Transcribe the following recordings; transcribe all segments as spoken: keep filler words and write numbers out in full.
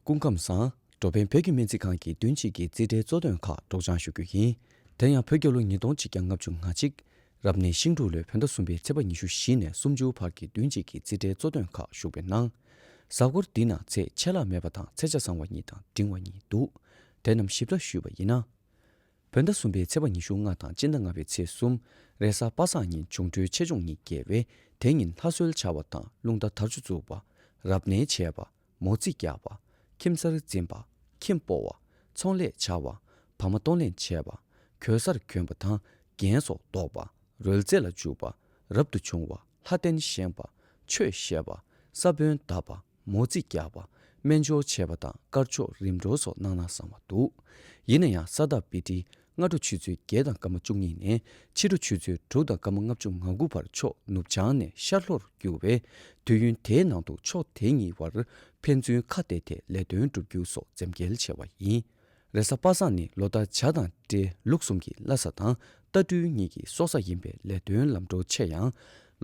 སྐུ་ཁམས་བཟང་། འགྲོ་ཕན་བོད་ཀྱི་སྨན་རྩིས་ཁང་གི་བདུན་གཅིག་གི་རྩིས་ཁྲའི་གཙོ་དོན་ཁག་སྒྲོག་སྦྱང་ཞུ་རྒྱུ་ཡིན། དེ་ཡང་བོད་རྒྱལ་ལོ་ཉིས་སྟོང་གཅིག་བརྒྱ་ལྔ་བཅུ་ང་གཅིག་རབ་གནས་ཤིང་འབྲུག་ལོའི་བོད་ཟླ་གསུམ་པའི་ཚེས་པ་ཉི་ཤུ་བཞི་ནས་སུམ་ཅུ་བར་གྱི་བདུན་གཅིག་གི་རྩིས་ཁྲའི་གཙོ་དོན་ཁག་ཞུགས་པའི་ནང་། གཟའ་འཁོར་འདི་ན་ཚེས་ཆད་ལྷག་མེད་པ་དང་ཚེས་ཆ་བཟང་བ་གཉིས་དང་འབྲིང་བ་གཉིས་འདུག་དེ་རྣམས་ཞིབ་ཕྲ་ཞུས་པ་ཡིན་ན། བོད་ཟླ་གསུམ་པའི་ཚེས་པ་ཉི་ཤུ་ལྔ་དང་སྤྱི་ཟླ་ལྔ་པའི་ཚེས་གསུམ། རེས་གཟའ་པ་སངས་ཉིན་འབྱུང་འཕྲོད་ཆེ་ཆུང་གཉིས་འགལ་བས། དེ་ཉིན་ལྷ་གསོལ་བྱ་བ་དང་རླུང་རྟ་དར་ལྕོག་འཛུགས་པ། རབ་གནས་བྱས་པ། མོ་རྩིས་རྒྱག་པ། ཁྱིམ་གསར་འཛིན་པ། ཁྱིམ་སྤོ་བ། ཚོང་ལས་བྱ་བ། བག་མ་གཏོང་ལེན་བྱས་པ། གོས་གསར་གྱོན་པ་དང་རྒྱན་སོགས་འདོགས་པ། རོལ་རྩེད་ལ་འཇུག་པ། རབ་ཏུ་བྱུང་བ། ལྷ་རྟེན་བཞེངས་པ། ཆོས་བཤད་པ། ས་བོན་བཏབ་པ། མོ་རྩིས་རྒྱག་པ། སྨན་སྦྱོར་བྱས་པ་དང་དཀར་ཕྱོགས་རིམ་གྲོ་སོགས་གནང་ན་བཟང་བ་འདུག་ཡིན་ན་ཡང་ས་བདག་བི་ཏི། སྔ་དྲོ་ཆུ་ཚོད་བརྒྱད་དང་སྐར་མ་བཅུ་གཉིས་ནས་ཕྱི་དྲོ་ཆུ་ཚོད་དྲུག་དང་སྐར་མ་ལྔ་བཅུ་ང་དགུ་བར་ཕྱོགས་ནུབ་བྱང་ནས་ཤར་ལྷོར་རྒྱུག་པས། དུས་ཡུན་དེའི་ནང་དུ་ཕྱོགས་དེ་གཉིས་བར་ཕན་ཚུན་ཁ་གཏད་དེ་ལས་དོན་སྒྲུབ་རྒྱུ་སོགས་འཛེམ་དཀྱེལ་ཆེ་བ་ཡིན། རེས་གཟའ་པ་སངས་ནི་ལོ་རྟགས་བྱ་དང་སྤྲེལ་ལུག་གསུམ་གྱི་བླ་གཟའ་དང་རྟ་སྦྲུལ་གཉིས་ཀྱི་སྲོག་གཟའ་ཡིན་པས་ལས་དོན་ལམ་འགྲོ་ཆེ་ཡང་།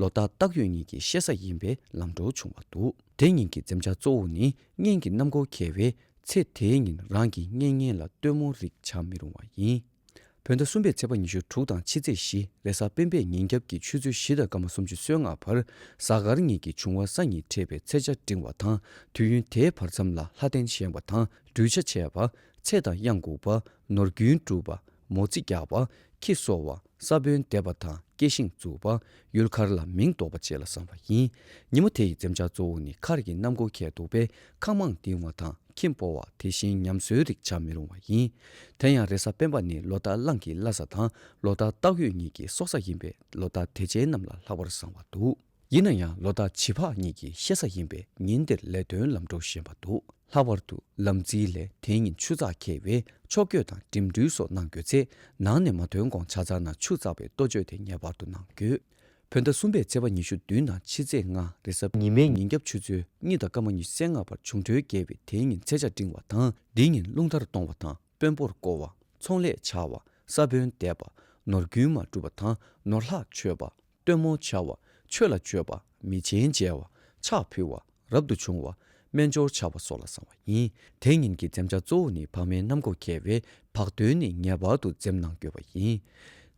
ལོ་རྟགས་སྟག་ཡོས་གཉིས་ཀྱི་གཤེད་གཟའ་ཡིན་པས་ལམ་འགྲོ་ཆུང་བ་འདུག་དེ་ཉིན་གྱི་འཛེམ་བྱ་གཙོ་བོ་ནི་གཉེན་གྱི་གནམ་སྒོ་འཁེལ་བས། ཚེ་དེའི་ཉིན་རང་གི་གཉེན་ཉེ་ལ་སྟོན་མོ་རིགས་བྱ་མི་རུང་བ་ཡིན། བོད་ཟླ་གསུམ་པའི་ཚེས་པ་ཉི་ཤུ་དྲུག་དང་ཕྱི་ཚེས་བཞི། རེས་གཟའ་སྤེན་པའི་ཉིན་རྒྱབ་ཀྱི་ཆུ་ཚོད་བཞི་དང་སྐར་མ་སུམ་ཅུ་སོ་ལྔ་བར་གཟའ་སྐར་གཉིས་ཀྱི་འབྱུང་བ་གཟའ་གཉིས་འཕྲད་པའི་ཚེས་ཆ་འབྲིང་བ་དང་། དུས་ཡུན་དེའི་བར་མཚམས་ལ་ལྷ་རྟེན་བཞེངས་པ་དང་སྒྲུལ་ཆ་བྱས་པ། ཚེ་དང་གཡང་འགུགས་པ། ནོར་རྒྱུན་སྒྲུབ་པ། མོ་རྩིས་རྒྱག་པ། ཁྱི་གསོ་བ། ས་བོན་འདེབས་པ་དང་སྐྱེ་ཤིང་འཛུགས་པ། ཡུལ་མཁར་ལ་མིང་འདོགས་པ་བཅས་ལ་བཟང་བ་ཡིན། ཉིན་མོ་དེ་ཡི་འཛེམ་བྱ་གཙོ་བོ་ནི་མཁར་གྱི་གནམ་སྒོ་འཁེལ་འདུག་པས་ཁང་མང་ལྡིང་བ་དང་ཁྱིམ་སྤོ་བ། དེ་བཞིན་ཉམས་གསོའི་རིགས་བྱ་མི་རུང་བ་ཡིན། དེ་ཡང་རེས་གཟའ་སྤེན་པ་ནི་ལོ་རྟགས་གླང་གི་བླ་གཟའ་དང་ལོ་རྟགས་སྟག་ཡོས་གཉིས་ཀྱི་སྲོག་གཟའ་ཡིན་པས་ལོ་རྟགས་དེ་ཅན་རྣམས་ལ་ལྷག་པར་བཟང་བ་འདུག་ཡིན་ན་ཡང་ལོ་རྟགས་བྱི་ཕག་གཉིས་ཀྱི་གཤེད་གཟའ་ཡིན་པས་ཉིན་དེར་ལས་དོན་ལམ་འགྲོ་ཞན་པ་འདུག་ལྷག་པར་དུ་ལམ་རྩིས་ལས་དེ་ཉིན་ཆུ་ཚགས་འཁེལ་བས་ཕྱོགས་བསྐྱོད་དང་འགྲིམ་འགྲུལ་སོགས་གནང་དགོས་ཚེ། ནང་ནས་མ་ཐོན་གོང་ཆ་ཚང་ན་ཆུ་བཙགས་པའི་ལྟོ་བཅོས་དེ་ངེས་པར་དུ་གནང་དགོས། བོད་ཟླ་གསུམ་པའི་ཚེས་པ་ཉི་ཤུ་བདུན་དང་ཕྱི་ཚེས་ལྔ། རེས་གཟའ་ཉི་མའི་ཉིན་རྒྱབ་ཆུ་ཚོད་གཉིས་དང་སྐར་མ་ཉི་ཤུ་རྩ་ལྔ་བར་འབྱུང་འཕྲོད་རྒྱས་པས་དེའི་ཉིན་ཚེས་ཆ་འབྲིང་བ་དང་། འདིའི་ཉིན་རླུང་རྟར་གཏོང་བ་དང་དཔོན་པོར་བསྐོ་བ། ཚོང་ལས་བྱ་བ། ས་བོན་འདེབས་པ། ནོར་རྒྱུན་མ་སྒྲུབ་པ་དང་ནོར་ལྷག་མཆོད་པ། སྟོན་མོ་བྱ་བ། ཆོས་ལ་སྤྱོད་པ། མི་ཆེན་མཇལ་བ། ཕྱག་ཕུལ་བ། རབ་ཏུ་བྱུང་བ། སྨན་སྦྱོར་བྱ་བ་སོགས་ལ་བཟང་བ་ཡིན། དེ་ཉིན་གྱི་འཛེམ་བྱ་གཙོ་བོ་ནི་བག་མའི་གནམ་སྒོ་འཁེལ་བས་བག་སྟོན་ནི་ངེས་པར་དུ་འཛེམ་གནང་དགོས་པ་ཡིན།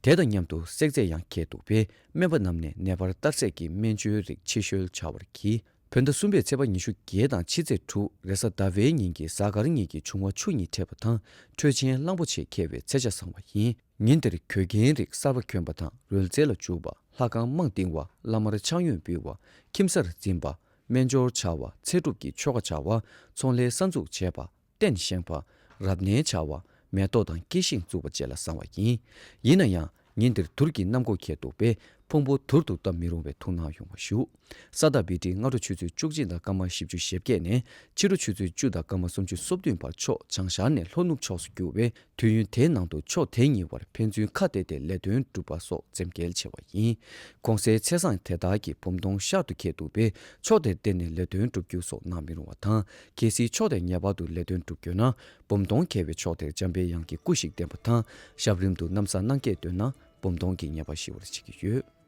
དེ་དང་མཉམ་དུ་བསྲེག་རྫས་ཡང་འཁེལ་འདུག་པས་སྨན་པ་རྣམས་ནས་ནད་པར་གཏར་སྲེག་གི་སྨན་བཅོས་རིགས་ཕྱི་བཤོལ་བྱ་བར་གྱིས། བོད་ཟླ་གསུམ་པའི་ཚེས་པ་ཉི་ཤུ་བརྒྱད་དང་ཕྱི་ཚེས་དྲུག། རེས་གཟའ་ཟླ་བའི་ཉིན་གྱི་གཟའ་སྐར་གཉིས་ཀྱི་འབྱུང་བ་ཆུ་གཉིས་འཕྲད་པ་དང་འཕྲོད་ཆེན་གླང་པོ་ཆེ་འཁེལ་བའི་ཚེས་ཆ་བཟང་བ་ཡིན། ཉིན་དེར་གོས་རྒྱན་རིགས་གསར་པ་གྱོན་པ་དང་རོལ་རྩེད་ལ་འཇུག་པ། ལྷ་ཁང་མང་བཏིང་བ། བླ་མར་ཕྱག་གཡོན་འབུལ་བ། ཁྱིམ་གསར་འཛིན་པ། སྨན་སྦྱོར་བྱ་བ། ཚེ་སྒྲུབ་ཀྱི་ཆོ་ག་བྱ་བ། ཚོང་ལས་གསར་འཛུགས་བྱེད་པ། རྟེན་བཞེངས་པ། རབ་གནས་བྱ་བ། མེ་ཏོག་དང་སྐྱེ་ཤིང་བཙུགས་པ་བཅས་ལ་བཟང་བ་ཡིན། ཡིན་ན་ཡང་། ཉིན་འདིར་དུར་གྱི་གནམ་སྒོ་འཁེལ་འདུག་པས་ཕུང་པོ་དུར་དུ་བཏབ་མི་རུང་བའི་ཐུགས་སྣང་ཡོང་བ་ཞུ། ས་བདག་བི་ཏི། སྔ་དྲོ་ཆུ་ཚོད་བཅུ་གཅིག་དང་སྐར་མ་བཞི་བཅུ་ཞེ་བརྒྱད་ནས་ཕྱི་དྲོ་ཆུ་ཚོད་བཅུ་དང་སྐར་མ་སུམ་ཅུ་སོ་བདུན་བར་ཕྱོགས་བྱང་ཤར་ནས་ལྷོ་ནུབ་ཕྱོགས་སུ་རྒྱུག་པས་དུས་ཡུན་དེའི་ནང་དུ་ཕྱོགས་དེ་གཉིས་བར་ཕན་ཚུན་ཁ་གཏད་དེ་ལས་དོན་སྒྲུབ་པ་སོགས་འཛེམ་དཀྱེལ་ཆེ་བ་ཡིན། གོང་གསལ་ཚེས་བཟང་དེ་དག་གི་བུམ་སྟོང་ཤར་དུ་འཁེལ་འདུག་པས་ཕྱོགས་དེར་བརྟེན་ནས་ལས་དོན་སྒྲུབ་རྒྱུ་སོགས་གནང་མི་རུང་བ་དང་། གལ་སྲིད་ཕྱོགས་དེར་ངེས་པར་དུ་ལས་དོན་སྒྲུབ་དགོས་ན། བུམ་སྟོང་འཁེལ་བའི་ཕྱོགས་དེར་འཇམ་པའི་དབྱངས་ཀྱི་སྐུ་ཞིག་བསྟན་པ་དང་། ཞབས་རིམ་དུ་ན་བཟའ་གནང་སྐྱེས་འདོད་ན་བུམ་སྟོང་གི་ཉེས་པ་ཞི་བར་བྱེད་ཀྱི་ཡོད།